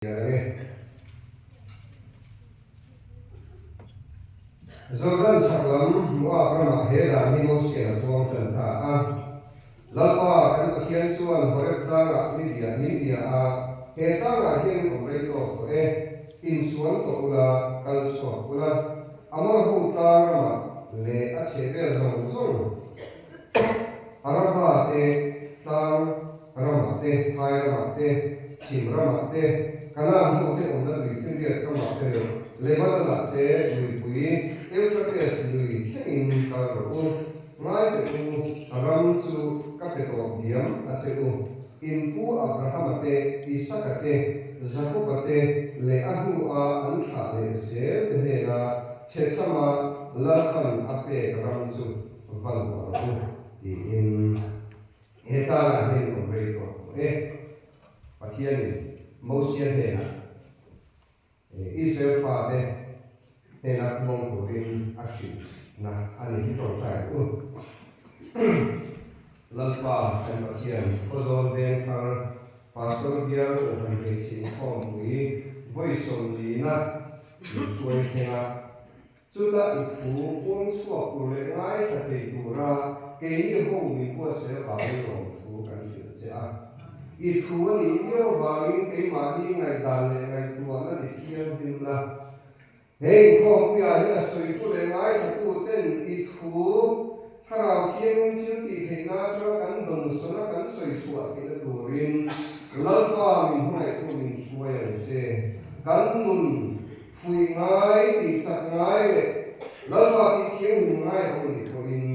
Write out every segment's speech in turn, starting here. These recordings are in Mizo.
Jordan chhak lam Moab ramah he dan hi Mosian a puang tan ta a. Lalpa kan Pathian chuan Horeb tlangah mi bia min bia a, he tlangah hian awm rei tawk tawh e, insuan tawh ula, kal chhuak ula, Amor ho tlang ramah leh a chhehvel zawng zawng Araba te tlang ramah te, phai ramah te, chhim ramah te, Kanaan hote awmna lui finriat kamah te leh Lebanon-ah te luipui Euphrates lui thlengin kal rawh u. Ngai teh u, ram chu ka pe tawh diam a che u. In pu Abrahama te, Isaka te, Jakoba te leh a hnua an thlah leh zel te hnena chhechhama Lalpan a pek ram chu va luah rawh u, tiin. He tangah hian awm rei tawh tawh e. Pathianin Mosia hnenah Israel fate hnena puang turin a hrilhna a ni hi tawngtai ang u. Lalpa kan Pathian Khawzawl Vengthar Pastor Bial Kohhran Hmeichhe Inkhawmpui vawi sawmlina min hruai thleng a. Chuta i thu puang chhuak tur leh ngaithla thei tura keini ho min buatsaih avangin lawmthu kan hrilh che a. I thu a nih miau avangin keimahni ngaihdan leh ngaihtuahna ti thianghlim la. He inkhawmpuiah hian a sawitu leh ngaithlatu ten i thu Thlarau Thianghlim thil tih theihna atanga kan dawnsawn a kan sawi chhuah theihna turin Lalpa min hmangaihtu min hruai ang che. Kan nun Fuih ngai, tih chak ngai leh Lalpa tih thianghlim ngai a awm nih pawhin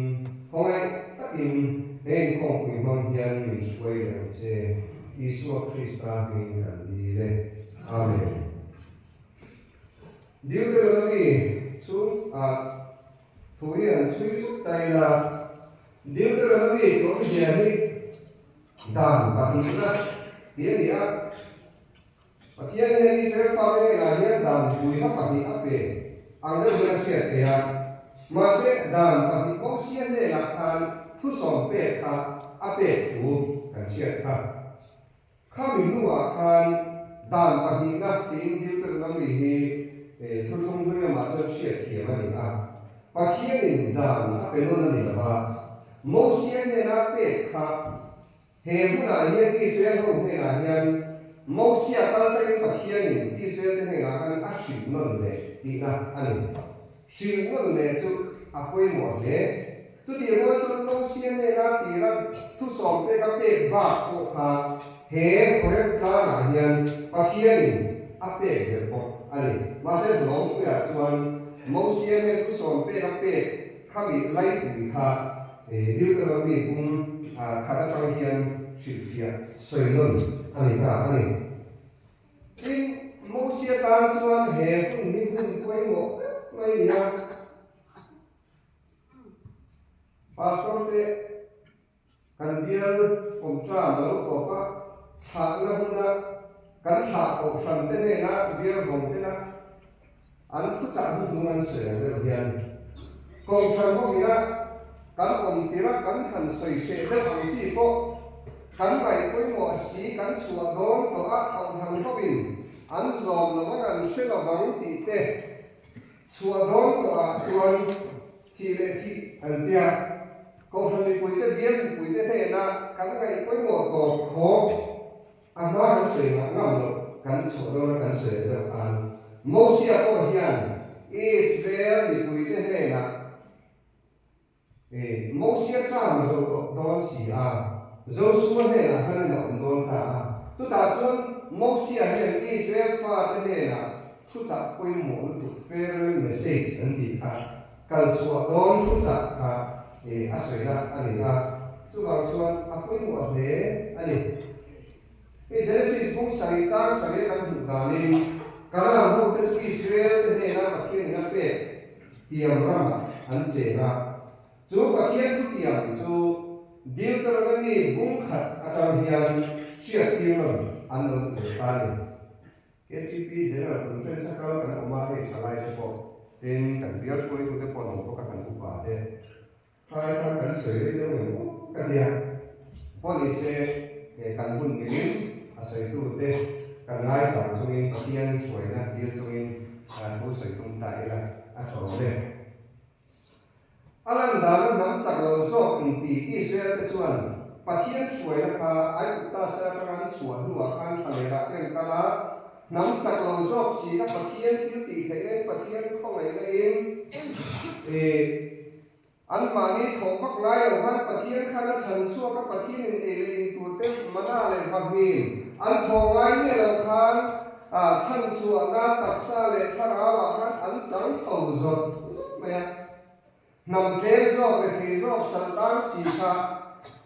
khawngaih takin he inkhawmpui hmang hian min hruai leh ang che. Isua Krista hmingin kan dil e. Amen. Deuteronomy chu ah thu hi an chhui zut ta ila, Deuteronomy tawmzia hi dan pahnihna tih a ni a. Pathian hian Israel fate hnenah hian dan puiha pahnih a pe ang deuh hian a hriat theih a. Mahse, dan pahnih Mosia hnenah khan thusawm pek kha a pek thu kan hriat kha. Khami hnuah khan dan pahnihna tiin Deuteronomy hi thuthlung hlui lamah chuan hriat thiam a ni a. Pathianin dan a pe nawn a ni lo va, Mosia hnena pek kha He hunah hian Israel ho hnenah hian Mosia kal tangin Pathianin Israel te hnenah khan a hrilh nawn leh tihna a ni. Hrilh nawn leh chu a pawimawh hle. Chutih rual chuan Mosia hnena tira thusawm peka pek bak pawh kha he Horeb tlangah hian Pathianin a pek belh bawk a ni. Mahse hlawmpuiah chuan Mosia hnen thusawm peka pek Khami laipui kha Deuteronomy bung khat atang hian hrilhfiah sawi nawn a ni ta a ni. Tin, Mosia tan chuan he hun hi hun pawimawh tak mai a ni a. Pastor te kan bial awmṭam a lo tawp a, thlahna huna kan thlah kohhran te hnena bial vawng tena an thuchah hnuhnung an sawi ang deuh hian kohhran ho ina kan awm tirh a kan han sawi hreh deuh ang chi pawh kan ngaih pawimawh si kan chhuah dawn tawh a kohhran hovin an zawm lo ang an hre lovang tih te chhuah dawn tawh ah chuan Thih leh thih an tia. Kohhran mipuite bial mipuite hnena kan ngaih pawimawh tawp khawp a hma kan sawi ngah ngam loh kan chhuah dawn a kan sawi leh deuh khan Mosia pawh hian Israel mipuite hnenah Mosia tlang a zo tawh dawn si a, Josua hnenah khan in a awm dawn ta a. Chutah chuan Mosia hian Israel fate hnenah Thuchah pawimawh lutuk farewell message an tih kha kal chhuah dawn thuchah kha a sawina a ni a, chuvang chuan a pawimawh hle a ni. Hei Genesis bung sarih chang sarih a kan hmuh danin Kanaan hote chu Israel te hnena Pathianin a pek tiam ramah an cheng a, chu Pathian thutiam chu Deuteronomy bung khat atang hian hriattir nawn an lo duh ta a ni. KTP General Conference a kal kan awm a, hei thalai te pawh tin kan bial hruaitu te pawh an awm bawk a, kan upa te thalai khan kan sawi rei deuh ngei maw ka tia. Pawh ni se he kan hun milim a sawitu te kan ngaichang chungin Pathian hruaina dil chungin thu sawi tum ta ila a tha awm e. A lan dana hnam chak lo zawk inti Israel te chuan Pathian hruaina kha Aigupta sal atanga an chhuah hnuah khan thlalerah te an kal a, hnam chak lo zawk si kha Pathian thil tih theihna in Pathian khawngaihna in Anmahni thawh vak ngai lo khan Pathian khan a chhan chhuak a, Pathianin ei leh in tur te mana leh vahmin an thawh ngai miah lo khan chhan chhuahna taksa leh thlarauah khan an chang chho zawt zawt mai a. Hnam tlem zawk leh thei zawk sal tang si kha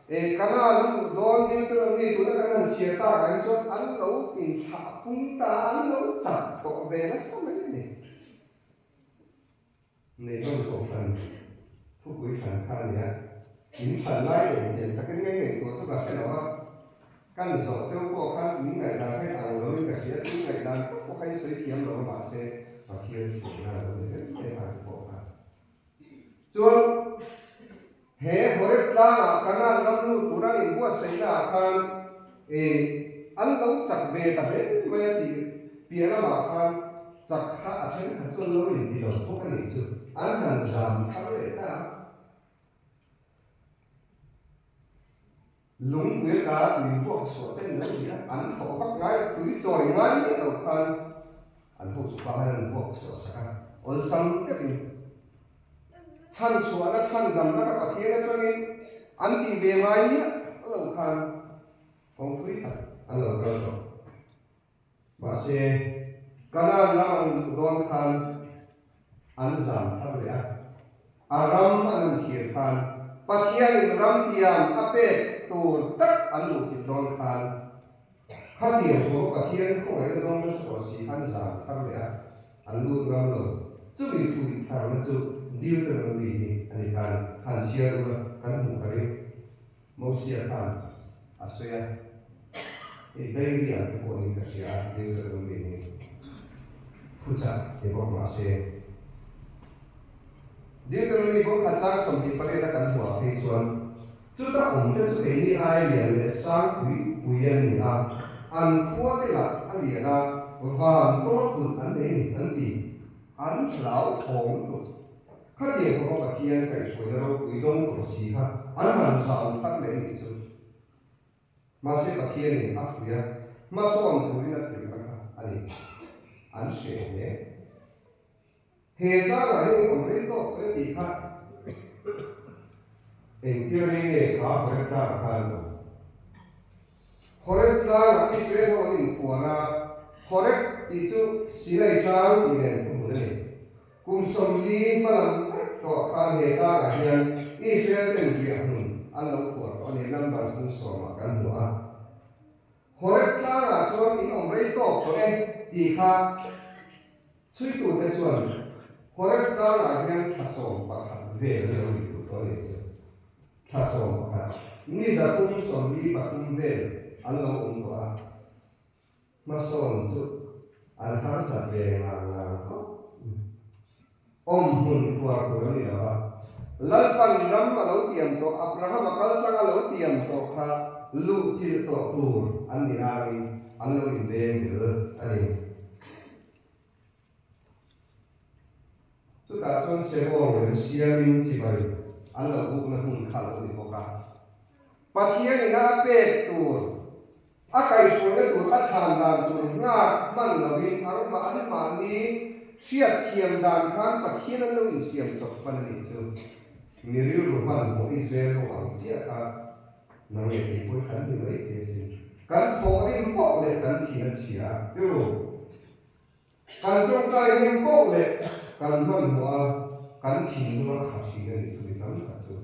Kanaan an luh dawn Deuteronomy tuna kan han chhiar tak ah hi chuan an lo inthlah pung ta a, an lo chak tawh ve nasa mai a ni. Neihnawn kohhran thupui thlan kha a ni a, in thlan lai leh intiam takin ngei ngaihtuah chu ka hre lo a, kan zawh cheu pawh khan min ngaihdan kha ang loin ka hria, tun ngaihdan tak pawh kha i sawi thiam lo a mahse Pathian hruaina a lo ni reng reng a ti pawh kha. Chuan he Horeb tlangah Kanaan ram lut tur an inbuatsaihna ah khan ih an lo chak ve ta hle mai a tih piah lamah khan chak kha a thenkhat chu an lo inti lo bawk a nih chu an han zam thar leh ta a. Lungpui ata tui vuak chhuah te an lo ni a, an thawh vak ngai tui chawi ngai miah lo khan an hotupa khan an vuak chhuah sak a, awlsam deuhin chhan chhuahna chhan damna ka Pathian atangin an tih ve ngai miah lo khan kawngpui tak an lo kal tawh. Mahse, Kanaan ram an luh dawn khan an zam thar leh a, a ram an han thlir khan Pathianin ram tiam a pek tur tak an luh chilh dawn khan khatiang pawh Pathian khawngaihna dawng nasa tawh si khan zam thar leh a, an lut ngam lo. Chumi fuih tharna chu Deuteronomy hi a ni ta a ni. Han chhiar ula kan hmuh ka ring. Mosia khan a sawi a, hei diary ah te pawh niin ka hria a, Deuteronomy hi thuchah ni bawk mah se. Deuteronomy bawk kha chang 28 a kan hmuh ah phei chuan chuta awm te chu keini ai lian leh sang pui pui an ni a, an khua te lah a lian a, van tawr kulh an nei ni an ti, an hlauthawng lutuk. Khatiang khawpa Pathian kaihhruaina ropui dawng tawh si kha an han zam thar leh nih chu. Mahse Pathianin a fuih a, hmasawn turin a tirhna kha a ni. An hreh hle. He tlangah hian awm rei tawk tawh e tih kha engtia rei nge kha Horeb tlangah khan an awm. Horeb tlangah Israel ho an inphuan a, Horeb tih chu Sinai tlang tih nen thuhmun a ni. Kum 40 hmalam daih tawh khan he tlangah hian Israel ten riah hmun an lo khuar tawh a ni, Numbers bung sawmah kan hmu a. Horeb tlangah chuan in awm rei tawk tawh e tih kha chhuitute chuan Horeb tlangah hian thla 11 vel an lo ri duh tawh a nih chu. Thla 11, ni 343 vel an lo awm tawh a. Hmasawn chu an harsat ve ngang ngang khawp mai. Awm hmun khuar tur a ni lo a, Lalpan ram a lo tiam tawh, Abraham a kal tlang a lo tiam tawh kha luh chilh tawh tur an ni nangin an lo inbeng bil a ni. Chutah chuan Sebawng lem siamin chibai an lo bukna hmun kha a lo ni bawk a. Pathianin a pek tur A kaihhruaina tur a chhan dan tur nghak hman lovin anmahni hriatthiam dan khan Pathian an lo insiam chawp hman a nih chu. Mi rilru hmanhmawh Israel ho ang chiah kha nang leh kei pawh hi kan ni mai thei asin. Kan thawhrim poh leh kan thin a chhia a, rilru kan tawngtai hnem poh leh kan hmanhmawh a, kan thinlung a khat thin a nih chu mi tam tak chu.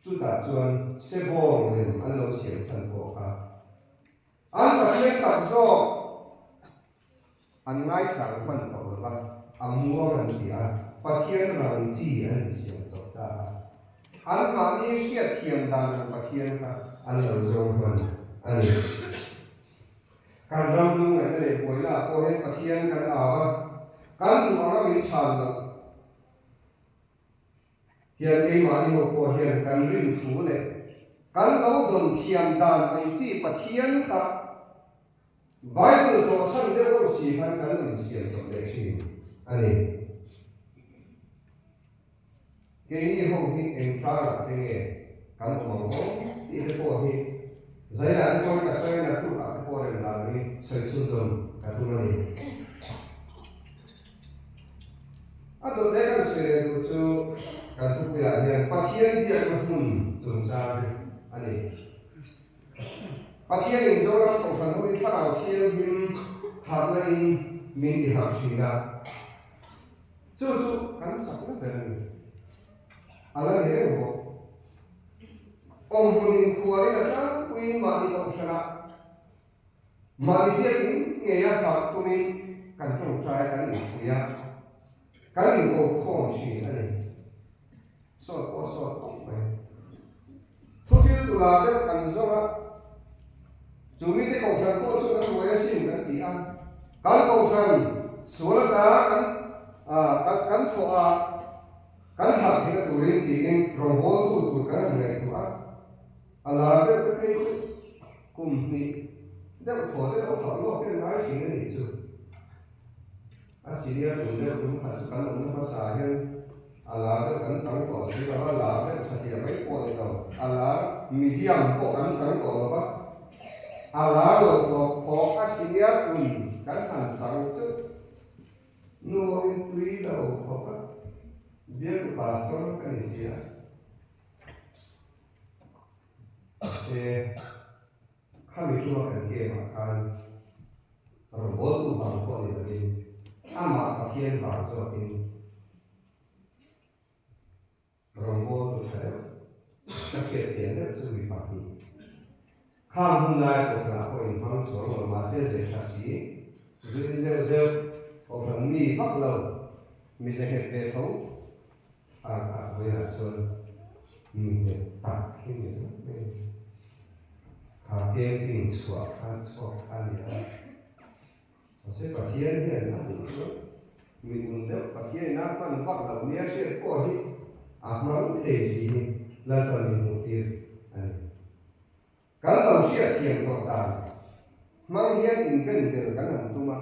Chutah chuan Sebawng lem an lo siam chhan pawh kha an Pathian tak zawk an ngaichang hman tawh lo va, a muang an ti a, Pathian rang chi an insiam chawp ta a. Anmahni hriatthiam dan ang Pathian kha an lo zawng hman a ni. Kan ram lungngaihna leh buainaah pawh hian Pathian kan au a, kan duh anga min chhan loh. Hian keimahni ho pawh hian kan rin thu leh kan lo dawn thiam dan ang chi Pathian kha Bible tawh chhan deuh reuh si khan kan lo insiam chawp leh thin a ni. Keini ho hi eng tlangah te nge kan awm ang aw tih te pawh hi Zaila an tawi ka sawi a, naktukah te pawh rem dan angin sawi chhunzawm ka tum a ni. A dawt leh kan sawi leh duh chu kan thupuiah hian Pathian biakna hmun chungchang hi a ni. Pathianin Zoram Kohhran ho hi thlarau thianghlim harhna in min ti harh thin a, chu chu kan chakna ber a ni. A la ni reng bawk. Awmhmun inkhuarin a tlangpuiin mahni kohhranah Mahni biakin ngeia harh tumin kan tawngtai kan infuih a, kan inkokhawm thin a ni. Sawt pawh sawt khawp mai. Thuthil tula deuh kan zawng a, chu mite kohhran pawh chu kan ruai asin kan ti a, kan kohhran sual ata kan kan thawh a, kan harh theihna turin tiin rawngbawltu tur kan han ngaihtuah a. A lar deuh te phei chu kum hnih deuh thaw te lo hauh lawk ten ngai thin a nih chu. A senior tum deuh tum khat chu kan awmna hmasa hian a lar deuh kan chang tawh si lo va, lar deuh satliah mai pawh ni lo, a lar medium pawh kan chang tawh lo va, a lar lo tawp khawk a senior un kan han chang chu nuamin tui lo khawp a, bialtu pastor ka ni si a. Mahse, khami tuma kan game-ah khan rawngbawltu vang pawh ni lovin amah Pathian vang zawkin rawngbawltu tha deuh ka hriat chian deuh chu mi pahnih khang hun lai kohhranah pawh inhmang chuang lo mahse ze tha si, zu in zeuh zeuh, kohhran mi vak lo, mi ze nghet ve tho A a vawiah chuan mi nghet tak hi ni ringawt mai a ni. Kha camping chhuah khan chhuak kha a ni a. Mahse Pathian hian a duh chuan mi un deuh Pathianin a hman vak loh nia hriat pawh hi a hmang thei tih hi Lalpa min hmuh tir a ni. Kan lo hriatthiam tawh dan hmang hian inbenbel kan han tum a,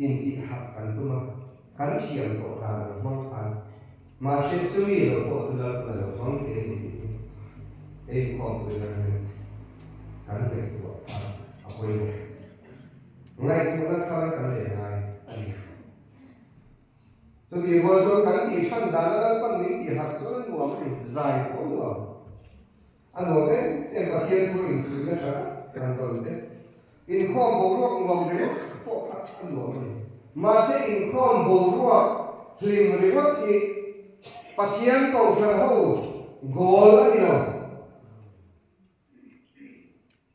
intihharh kan tum a, kan thiam tawh dan ang hmang khan mahse chumi lo pawh chu Lalpan a lo hmang thei a ni tih hi he inkhawmpui atang hian kan ngaihtuah kha a pawimawh. Ngaihtuahna thar kan nei ngai a ni. Chutih rual chuan kan tih than dana Lalpan min tihharh chuan a nuam a ni, zai pawh a nuam. A nuam em em Pathian thu infuihna tha tak kan dawn te. Inkhawm boruak nuam ringawt pawh kha a nuam a ni. Mahse inkhawm boruak hlim ringawt hi Pathian kohhran ho goal a ni lo.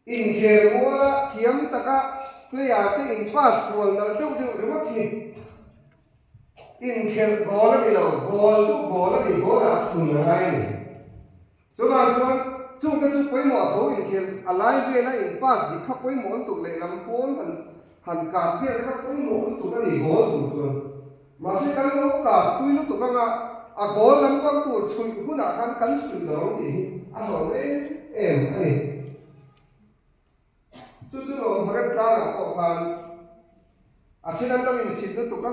Inkhel muala thiam taka player te in pass kual nalh deuh deuh ringawt hi inkhelh goal a ni lo. Goal chu goal a ni, goal ah thun a ngai a ni. Chuvang chuan chungte chu pawimawh tho inkhel a lai vela in pass dik kha pawimawh lutuk leh lam pawl han han kap vel te kha pawimawh lutuk a ni goal tur chuan. Mahse kan lo kap tui lutuk anga a goal lampang tur chhuih hunah khan kan chhuih lo ang tih hi a hlauh em em a ni. Chu chu lo Horeb tlangah pawh khan a then an lo insit lutuk a,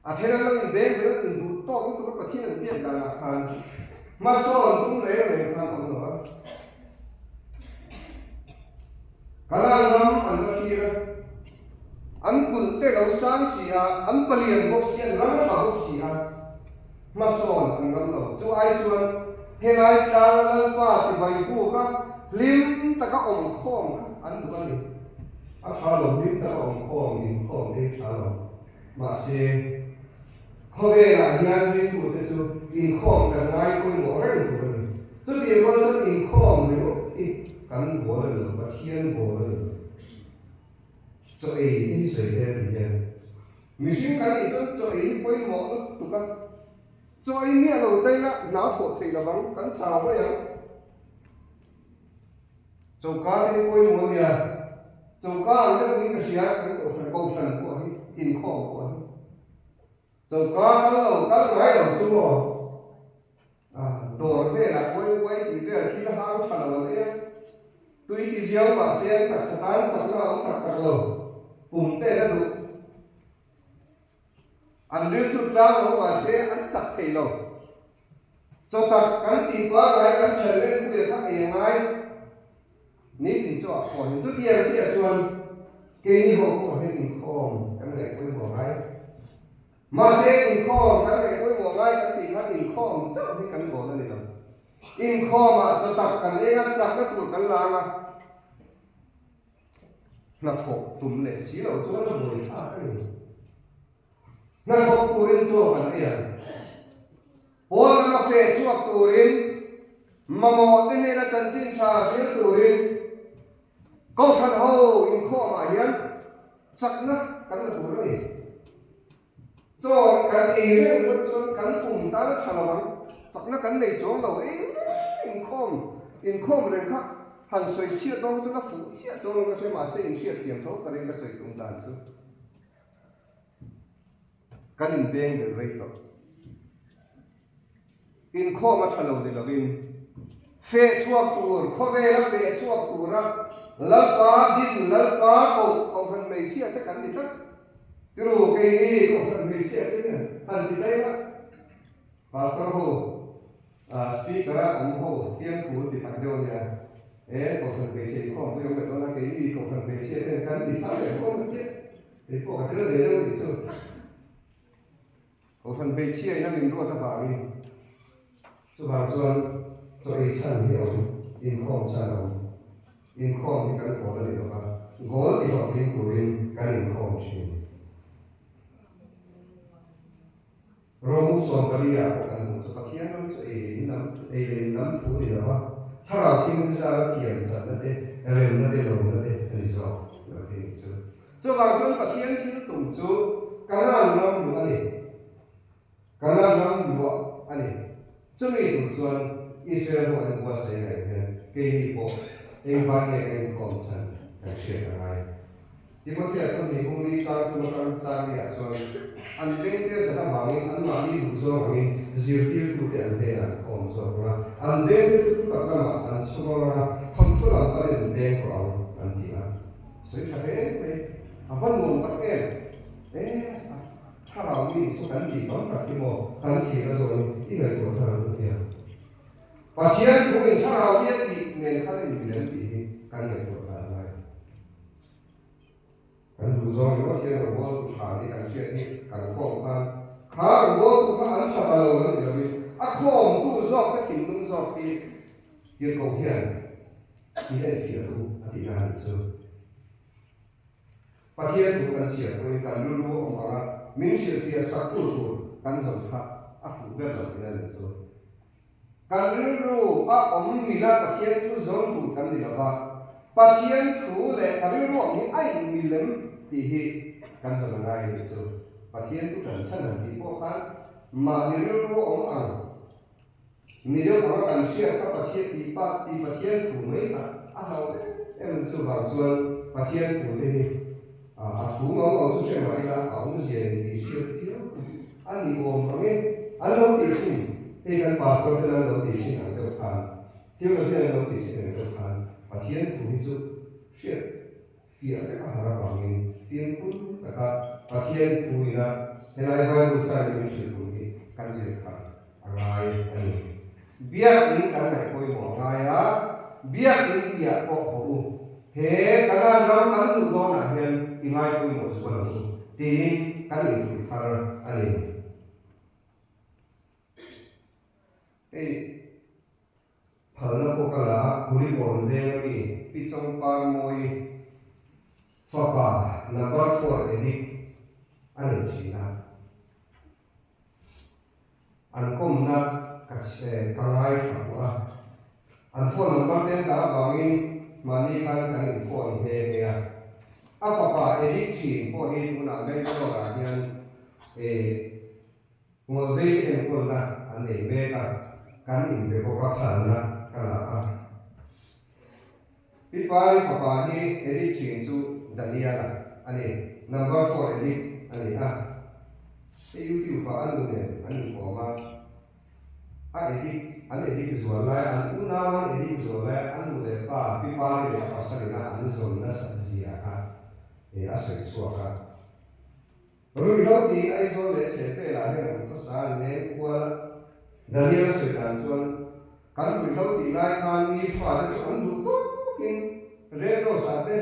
a then an lo inbeng bel induh tawk lutuk a Pathian an biak danah khan hmasawn tum reng reng khan awm lo a. Kanaan ram an va thlir a, an kulh te lo sang si a, an palian bawk si, an ram a tha bawk si a, hmasawn an ngam lo. Chu ai chuan helai tlanga Lalpa chibai buk a hlim taka awm khawm kha an duh a ni. A tha lo, hlim taka awm khawm, inkhawm te hi tha lo. Mahse, khawvelah hian ringtute chu inkhawm kan ngai pawimawh reng tur a ni. Chutih rual chuan inkhawm ringawt hi kan bawl a ni lo, Pathian bawl a ni lo. Chaw ei te hi sawi tel ti hian mihring kan nih chuan chaw ei hi pawimawh lutuk a, chaw ei miah lo ta ila hna thawh theih lo vang, kan chau mai ang. Choka te hi pawimawh a nia, choka ang deuh niin ka hria kan kohhran kohhran pawh hi inkhawm pawh hi. Choka kal lo kal ngai lo chu maw? Dawr velah uai uai tih vel thil hang tha lo an ei a. Tui ti viau mahse an taksa tan chakna a awm tak tak lo, pum te a duh. An ril chu tlang lo mahse an chak thei lo. Chaw tak kan tih pangngai kan ṭhel leh puia kha ei a ngai. Nitin chu ah pawh hian chutiang chiah chuan keini ho pawh hian inkhawm kan ngaih pawimawh ngai. Mahse inkhawm kan ngaih pawimawh ngai kan tih khan inkhawm chauh hi kan bawl a ni lo. Inkhawmah chaw tak kan eng a, chakna tur kan lang a, hnathawk tum leh si lo chuan a buai thlak a ni. Hnathawk turin chaw kan ei ang. Pawl lama feh chhuak turin, mamawh te hnena chanchin tha hril turin Kohhran ho inkhawmah hian chakna kan la tur a ni. Chaw kan ei reng ringawt chuan kan pum tan a tha lo ang, chakna kan nei chuang lo ei reng inkhawm inkhawm reng kha han sawi chhiat dawn chuan a fuh chiah chuang lo ka hria mahse inhriatthiam tho ka ring ka sawi tum dan chu. Kan inbeng ber rei tawh. Inkhawm a tha lo ni lovin feh chhuak tur, khawvela feh chhuak tura Lalpa din, Lalpa koh, Kohhran hmeichhia te kan ni tlat. Tiru, keini Kohhran hmeichhia te hian han ti daih la. Pastor ho, Speaker a awm ho fiamthu ti tak deuh a nia. E, Kohhran hmeichhia inkhawm pui awm leh dawn a, keini Kohhran hmeichhia ten kan ti thar leh dawn a tia. Kei pawh ka tel ve deuh tih chu Kohhran hmeichhia in a min ruat avangin chuvang chuan chaw ei chhan hi a awm, inkhawm chhan a awm. Inkhawm hi kan kawl a ni lova, goal ti hlawhtling turin kan inkhawm thin. Rawng 14 ah pawh kan hmuh chu Pathian ram chu ei leh in lam ei leh in lam thu a ni lo va, Thlarau Thianghlim zara thiam channa te, remna te, lawmna te a ni zawk lo hi nih chu. Chuvang chuan Pathian thil tum chu Kanaan ram luh a ni. Kanaan ram luah a ni. Chumi tur chuan Israel ho an buatsaih ngaih hian keini pawh engvan nge kan inkhawm chhan kan hriat a ngai. Timothea chuan Nihung ni chang tum atang chang ni ah chuan an bengte zat avangin anmahni duh zawng angin zirtirtute an hnenah an khawm zawk ang a, an bengte chu thutak lamah an chhung ang a, thawnthu lam panin an beng tawh ang an ti a. Sawi tha hle mai, a va nuam tak em! E, a thlarau mi chu kan tih tam tak hi maw kan thlir a zawn i ngaihtuah thar ang u nia. Pathian thu in thlarau mi a tih nen khan a inbilem tih hi kan ngaihtuah thar a ngai. Kan duh zawng ringawt hian rawngbawltu tha nih kan hriat hi kan khawm khan kha rawngbawltu kha an tha ta lo an ni lovin a khawmtu zawk te thinlung zawk hi tirhkoh hian in enfiah ru a tih na nih chu. Pathian thu kan chhiar pawhin kan rilru a awm ang a, min hrilhfiah saktu tur kan zawn kha a fuh ber lo tihna nih chu. Kan rilru a awm mila Pathian thu zawng tur kan ni lova, Pathian thu leh ka rilru awm hi a inmilem tih hi kan zawn a ngai a nih chu. Pathian thu ṭan chhan han tih pawh khan mahni rilru awm ang ni deuh anga kan hriat kha Pathian tih pa tih Pathian thu mai kha a hlauh em em a ni. Chuvang chuan Pathian thu te hi a thu ngau ngau chu hre mah ila a awmzia in tih hriat viau a ni awm ang e. An lo tih thin, hei kan pastor ten an lo tih thin ang deuh khan, theologian an lo tih thin ang deuh khan Pathian thu hi chu hriat fiah vek a har avangin fimkhur taka Pathian thu ina helai Bible chai min hrilh tum hi kan zir thar a ngai a ni. Biakin kan ngaih pawimawh a ngai a, biakin piah pawh haw u, he Kanaan ram kan duh dawnah hian i ngai pawimawh zual ang u tiin kan infuih thar a ni. Hei phalna pawh ka la a, Kulikawn veng ami Pi Chawngpar Mawi fapa number four addict a nei thin a. An kawmna ka ka ngaithla fuh a, an phone number te an dah avangin mahni khan kan in phone nghe nghe a. A fapa Eric thin pawh hi tunah Bangalore ah hian ngawlvei te enkawlna an nei mek a, kan inbe bawk a phalna ka la a. Pi Pari fapa hi Eric thin chu Daniel-a a ni, number four Eric a ni a. Hei YouTube ah a nu nen an inkawm a. A edit an edit zual lai, an unau an edit zual lai, an nu leh pa, pi pari leh a pasalina an zawn nasat zia kha a sawi chhuak a. Ruihhlo tiin Aizawl leh chhehvelah hian an khawsa an leng kual a. Daniel sawi dan chuan, Kan ruihhlo tih lai khan mi fate chu an duh tawkin Red Rose ah te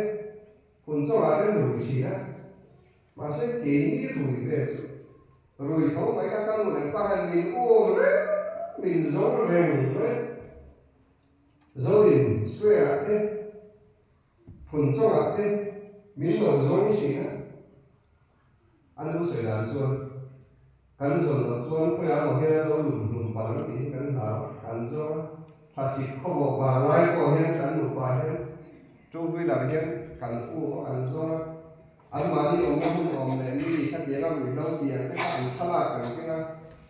hun chawngah te an rui thin a. Mahse keini rui ve chu rui tho mai a, ka nu leh pa hian min um reng, min zawng reng mai. Zoin square ah te, phun chawngah te min lo zawng thin a. A nu sawi dan chuan kan zawn loh chuan khawiah emaw hian a lo lum hlum palh ang tih hi kan hlau a, kan zawng a. Thlasik khawvawh vang lai pawh hian kan nupa hian two wheeler hian kan um a, kan zawng a. Anmahni awmna hun awm leh mi khatianga ruihhlo tih ang te kha an thlalak kan keng a,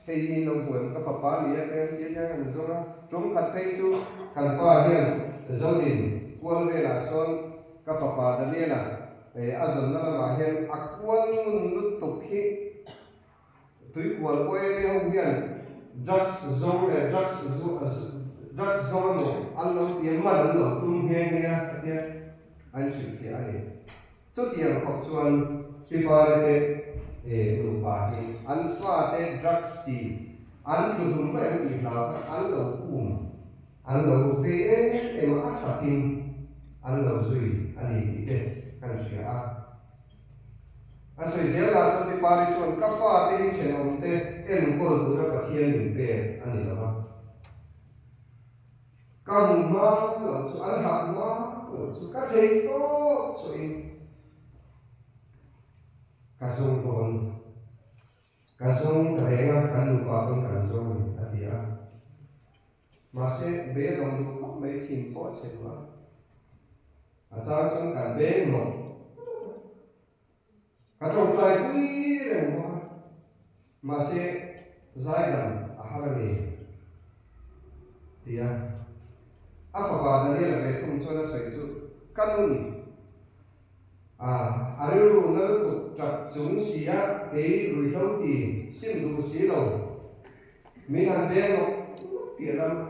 hei hi in lo hmu em ka fapa ni a te an ti a hian an zawng a. Tum khat phei chu kan pa hian Zodin kual velah sawn ka fapa Daniela a zawnna lamah hian a kual ngun lutuk hi Tuikual YMA ho hian drugs zawng leh drugs drugs zawng emaw an lo ti a, man an lo tum nghe nghe a a tia an hrilhfiah a ni. Chutiang khawp chuan Pipari te nupa hi an fate drugs ti an tlu hlum mai ang tih hlau kha an lo um, an lo vei em em a, a takin an lo zui a ni tih te kan hria a. A sawi zel lah chuan Pipari chuan ka fate hi thenawmte enkawl tura Pathian min pek a ni lo va. Ka hmu hma lo chu, an hah hma lo chu ka thei tawp chawhin ka zawng dawn. Ka zawng ta reng a, kan nupa pawn kan zawng a ni, a ti a. Mahse, be a dawng duh khawp mai thin pawh a chhe duh a. A chang chuan kan beng nawk nawk a. Ka tawngtai pui reng bawk a. Mahse, zaidan a har a ni, ti a. A fapa Daniel-a ve thung chuan a sawi chu, Ka nun a rilru na lutuk tap chung si a, kei ruihhlo ti sim duh si lo. Min han beng nawk nawk piah lam a.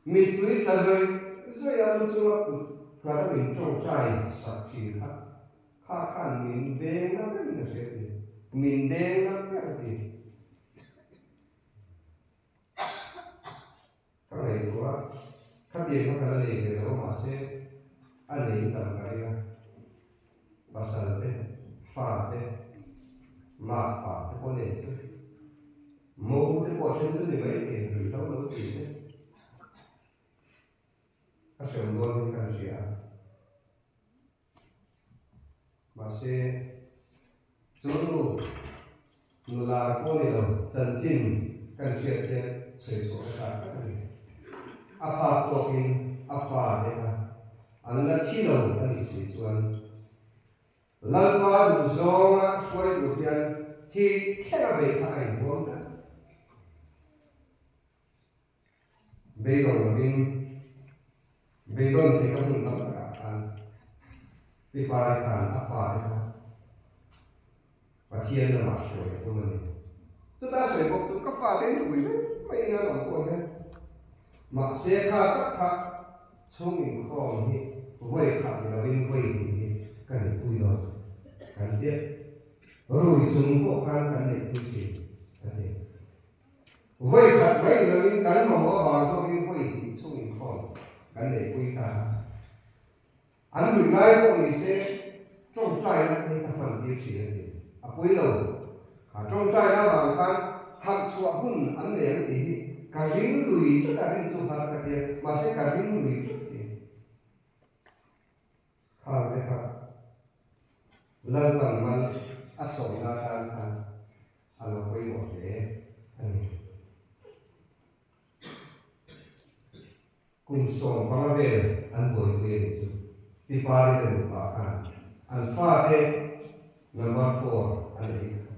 Mittui tla zawih zawih a lu chunga kut nghat a min tawngtai sak thin kha, kha khan min beng na ber in a hria ti, min deng na ber ti. Ka ngaihtuah a, khatiang kha ka la nei ve lo a mahse a nei tam ka ring a, pasal te, fa te, makpa te pawh nen chu mo te pawh then chu ni maithei ruihhlo lo tih te a hrem dawn in kan hria a. Mahse, chu nu nula pawh ni lo chanchin kan hriat hian sawi chhuah ka chak tak a ni. A phak tawkin a fa te kha an la thi lo a nih si chuan Lalpa duhzawnga hruai tur hian thi thleng a beih kha a inhuam tlat. Beidawng lovin beidawn theihna hmun tam takah khan Pi Pari khan a fate kha Pathian lamah hruai a tum a ni. Chuta sawi bawk chu ka fate in ui reng mai in an awm pawh hian mahse kha tak kha chhung inkhawm hi vawi khat ni lovin vawi hnih hi ka neihpui dawn kan tia rui chung pawh khan kan neihpui thin a ti. Vawi khat mai ni loin kan mamawh avang zawkin vawi hnih chhung inkhawm kan neihpui ta a. An ruih lai pawh ni se tawngtaina te hi ka hman tir thin a ti. A pui lo. Kha tawngtaina avang khan harh chhuah hun an nei ang tih hi ka ring lui tlat a, rin chu har ka tia, mahse ka ring lui tlat ti. Khang te kha Lalpan mal a sawmna atan khan a lo pawimawh hle a ni. Kum 15 vel an buaipui a nih chu. Pi Pari te nupa khan an fate number four a neih kha.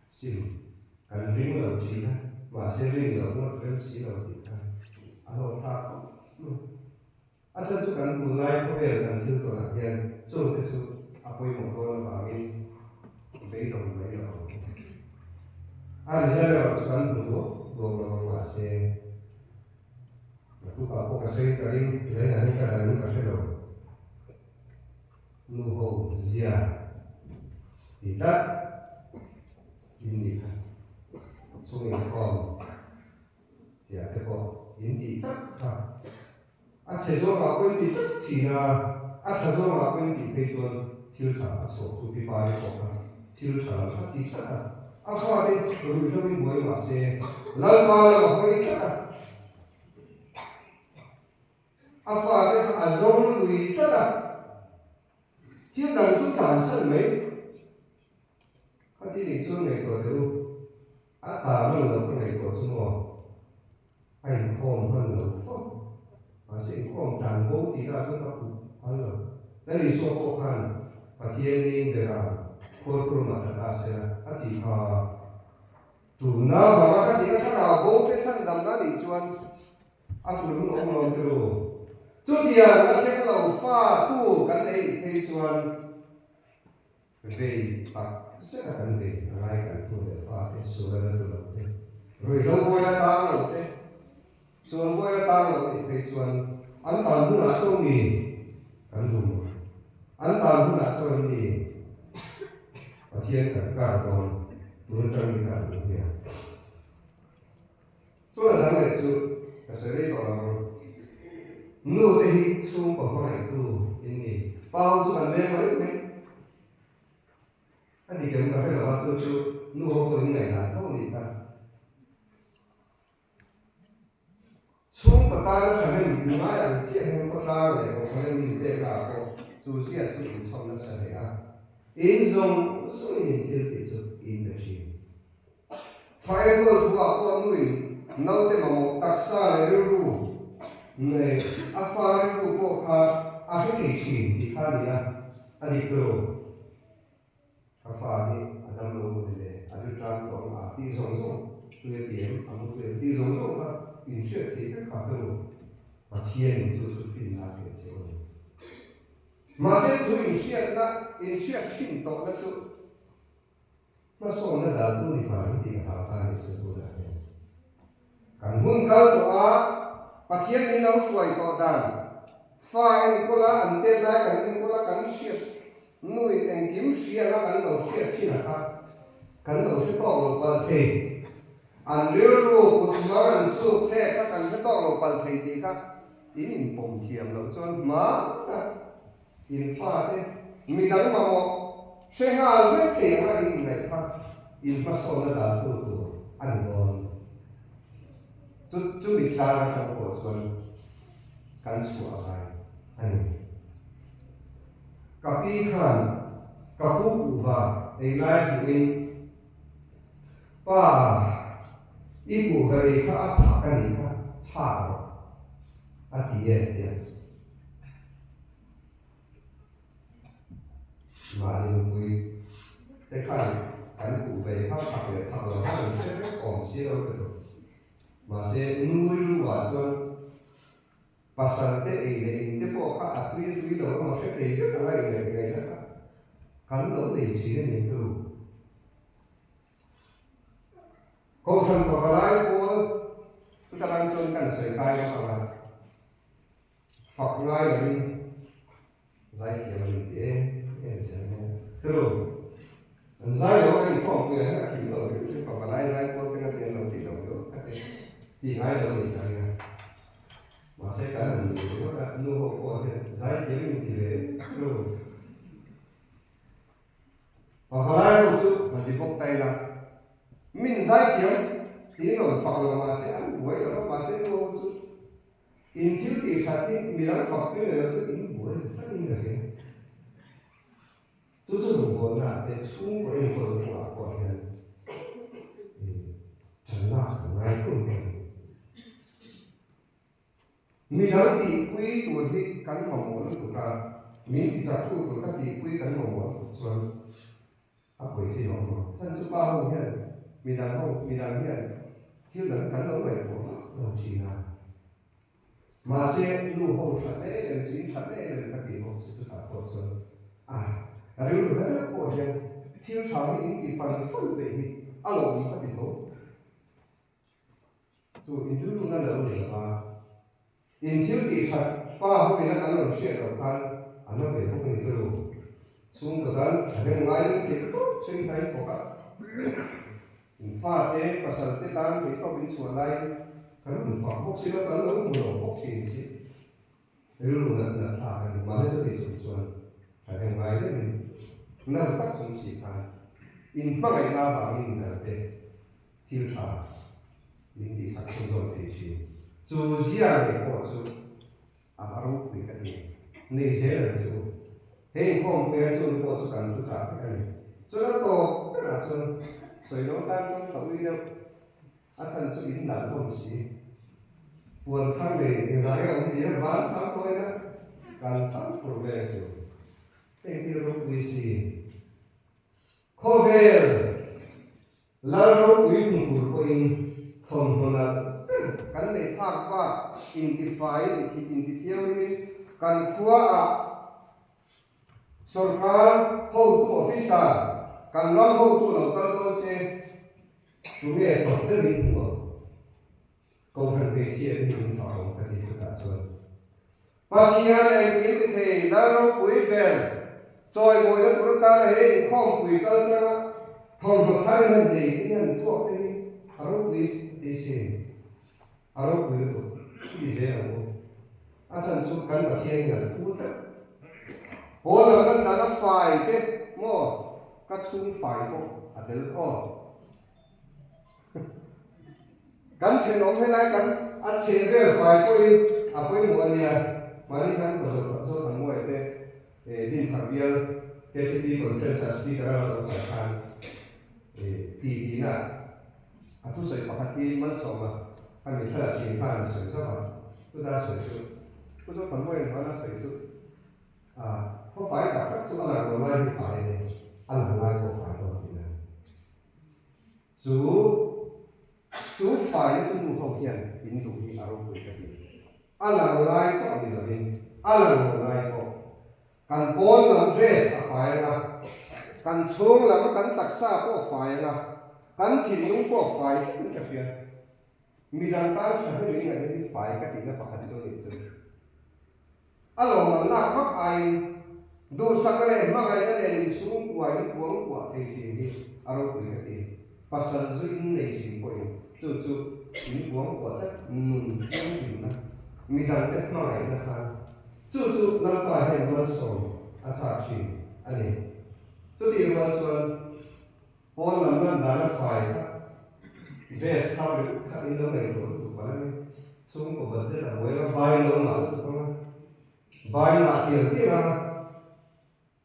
Sim kan ring lo thin a, mahse rin loh ngawt rem si lo tih kha a hlawm thlak khawp mai. A chhan chu kan tunlai khawvel kan thil tawnah hian chungte chu a pawimawh dawn avangin beidawng mai lo ang. A result erawh chu kan hmu duak duak lo ang mahse naktukah pawh ka sawi ka ring zainah hian ka dan in ka hre lo. Nu ho zia ti tlat in nih kha chhung inkhawm tih ah te pawh in tih tlat kha. A chhe zawngah pawh in ti tlat thin a, a tha zawngah pawh in tih phei chuan thil tha a chhuak chu pi pari pawh kha thil tha lo kha ti tlat a, a fate ruihhlo in buai mah se Lalpa lam a hawi tlat a, a fate kha a zawng lui tlat a, thil dang chu tlansan mai kha ti nih chuan ngaihtuah teh u, a tarlan loh ka ngaihtuah chu maw? A inkhawm hman lo fo. Mahse inkhawm tlan bo tih lah chuan ka kut phal lo. Lal Isua pawh khan Pathianin bera khualkhurumah tla ta se la a ti kha. Tulna vanga ka tih a thlarau bo te chhandamna nih chuan a tul hun awm lo ti ru. Chutiang a thleng lo fa tu kan nei nih phei chuan Vei tak zet a kan vei a ngai kan tu leh fa te, sual a la tu lo te, ruihhlo buai a tang lo te, sual buai a tang lo nih phei chuan an tan hunah chaw mi kan rum ang, an tan hunah chaw em ni Pathian kan kar dawn tun atang in kan rum hian. Chuan a dang leh chu ka sawi rei tawh lo ang. Nu te hi chhungkaw hmangaihtu in ni. Pa ho chu kan leng mai mai. A dik em ka hre lo a, chu chu nu ho pawh in ngaihdan tho a nih kha. Chhungkaw tana thahnem in ngai ang chiah hian khawtlang leh kohhran in inpek lah pawh chu zia chu inchhawm nasa hle a. In zawng zawngin in thil tih chu in pe thin. Fa enkawl thuah pawh nuin naute mamawh taksa leh rilru nei a fa rilru pawh kha a hre thei thin tih kha a ni a, a dik tawh. Ka fa hi a dam lo maw ni le, a rilṭam tawh ang a tih zawng zawng, tui a ti em, a mu tui em tih zawng zawng kha inhriat thei vek kha tawh. Pathianin chu chu finna a pek che u a ni. Mahse chu inhriatna, inhriat thin tawhna chu Hmasawnna daltu ni pa an tih hlau kha a ni chu tunah hian. Kan hun kal tawh a, Pathian min lo hruai tawh dan, fa enkawl a, an tet lai kan enkawl a, kan hriat nuin engkim hria anga kan lo hriat thin a kha kan lo hre tawk lo palh thei. An rilru kut hmang an suk thlek kha kan hre tawk lo palh thei tih kha in inpawm thiam loh chuan hmana In fate, midang mamawh hre nghal vek thei anga in ingaih kha in hmasawnna daltu tur a ni dawn. Chu chumi tlang atang pawh chuan kan chhuah a ngai a ni. Ka pi khan ka pu kuhva ei lai hmuhin, Pa, i kuhva ei kha a phak a nih kha, chhak rawh, a ti e, tia. Mahni nupui te khan kan kuh ve kha phak leh phak lo khan an hre vek awm si lo te tur. Mahse nu rilruah chuan pasal te ei leh in te pawh kha a tui a tui lo emaw hre thei vek anga ingaih ngaihna kha kan lo nei thin a ni tur. Kohhran pavalai pawl chuta lang chuan kan sawi kai vak ang a. Fak ngai lovin zaithiam an inti em em zel mai a. Tulu, an zai lo a inkhawmpui ah hian a kim lo hrim hrim pavalai zai pawl te nga ti an lo tih lo deuh kha te tih ngai lo a ni ka ring a. Mahse kan han ni ringawt a, nu ho pawh hian zaithiam in inti ve tulu. Pavalai ho chu han ti bawk ta ila, min zaithiam tiin rawn fak lo mahse an buai lo va, mahse nu ho chu In thil tih that hi mi dang fak tui nei lo chu in buai lo tlat in ka hria. Chu chu rawngbawlna te chhungkaw enkawl kawngah pawh hian ṭan lak a ngai tum ka ring. Mi dang tihpui tur hi kan mamawh lutuk a, min tichaktu tur kha tihpui kan mamawh lutuk chuan A pawi chin awm lo. Chhan chu pa ho hian midang ho midang hian thil dang kan lo ngaihtuah vak lo thin a. Mahse nu ho that em em chu in that em em ka tih bawk chu chutah pawh chuan a rilru hna deuh pawh hian thil tha hi in ti fan fan peih hi a lo awm ka ti. ti tho. Chu in rilruna lo ni lo va, in thil tih that pa ho ina kan rawn hriat loh khan a na ve bawk a ni turu. Chhungkaw tan thahnem ngai deuh theih tawp chu in hnai thawk a, in fate pasal te tan theih tawp in chhuah laiin kan rawn fak bawk si lo, kan lo hmu lo bawk thin si. Rilru nat nat thlak a ni. Mahse chuti chung chuan thahnem ngai deuhin nal tak chung si khan inhmangaihna avangin midangte thil tha min tihsak chhunzawm thei thin. Chu zia ngei pawh chu a va ropui ka ti. Nei zel ang che u. He inkhawmpuia chung pawh chu kan thuchah vek a ni. Chuan a tawp berah chuan sawi lo tan chuan ka ui deuh. A chhan chu in nalh hlawm si. Puan thar nei engzah nge awm tia van thar tawina kan tam fur vel chu engtir ropui si. Khawvel lal ropui hmu tur pawhin thawmhnaw nalh ber kan neih phak bak intifaiin intithianghlimin kan khuaah Sorkar hotu officer kan ram hotu lo kal dawn se tunge tawp deuhin hmu ang? Kohhran hmeichhia hi min fak awm ka ti chutah chuan Pathian engkim ti thei Lal ropui ber chawimawina tur atana he inkhawmpui kal tanga thawmhnaw thar in han nei te hi han tuak te hi a ropui ti sin. A ropui lutuk i ti zel ang u. A chhan chu kan Pathian hian a phu tlat. Pawl lam kan dan a fai te maw ka chhung fai pawh a tel aw. Kan thenawm helai kan a chheh vel fai pawhin a pawimawh a nia. Mahni khan Zothanmuai te Dinthar bial KTP Conference ah Speaker a lo kal khan ti tihna A thusawi pakhat hi Malsawma a mi thlalak thin khan a sawi zauh a, chuta sawi chu Pu Zothanmuaiin khan a sawi chu a khawfai tak tak chu a lang lo lai hi fai a ni, a lang lai pawh fai dawn tihna a ni. Chu chu faina chu nu ho hian in duh hi a ropui ka ti. A lang lai chauh ni lovin a lang lo lai pawh kan pawn lam dress a fai anga, kan chhung lam kan taksa pawh a fai anga, kan thinlung pawh a fai tlat in ka hria. Midang tan tha hnem in ngaihna hi fai ka tihna pakhat chu a nih chu. A lawmman lak vak aiin duhsakna leh hmangaihna nen inchhungkua in kuangkuah thei thin hi a ropui ka ti. Pasal zu in nei thin pawhin chu chu in kuangkuah tlat nun thianghlimna, midangte hmangaihna khan chu chu Lalpa hian malsawm a chak thin a ni. Chutih rual chuan Pawn lam lan dan a fai kha dress thar ringawt kha in lo ngaihtuah lutuk palh a ni. Chhungkaw budget a buai a, vai lo ngah lutuk ang a, vai ngah tial tial ang a,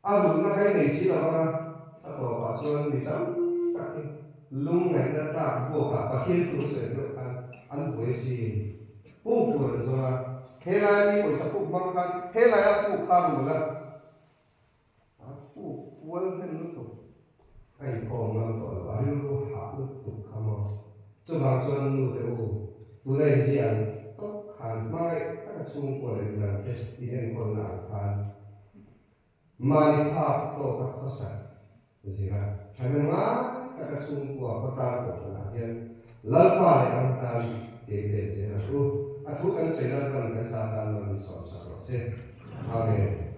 a rulhna kha i nei si lo ang a, a tawpah chuan mi tam tak hi lungngaihna tlak buakah Pathian thu sawi deuh khan an buai asin. Puk tur an zawng a, helai mi pawisa puk hmang khan helai a puk kha rul a, A puk pual hnem lutuk a inkhawm ngam tawh lo, a rilru hah lutuk kha maw. Chuvang chuan nu te u, tuna inziah ang tawp khan hmangaih taka chhungkua leh midangte inenkawlna ang khan mahni phak tawka khawsak zira thahnem ngai taka chhungkua khawtlang kohhranah hian Lalpa leh ram tan ke pen zel ang u. A thu kan sawi Lalpan kan za tan man min sawmsak rawh se. Amen.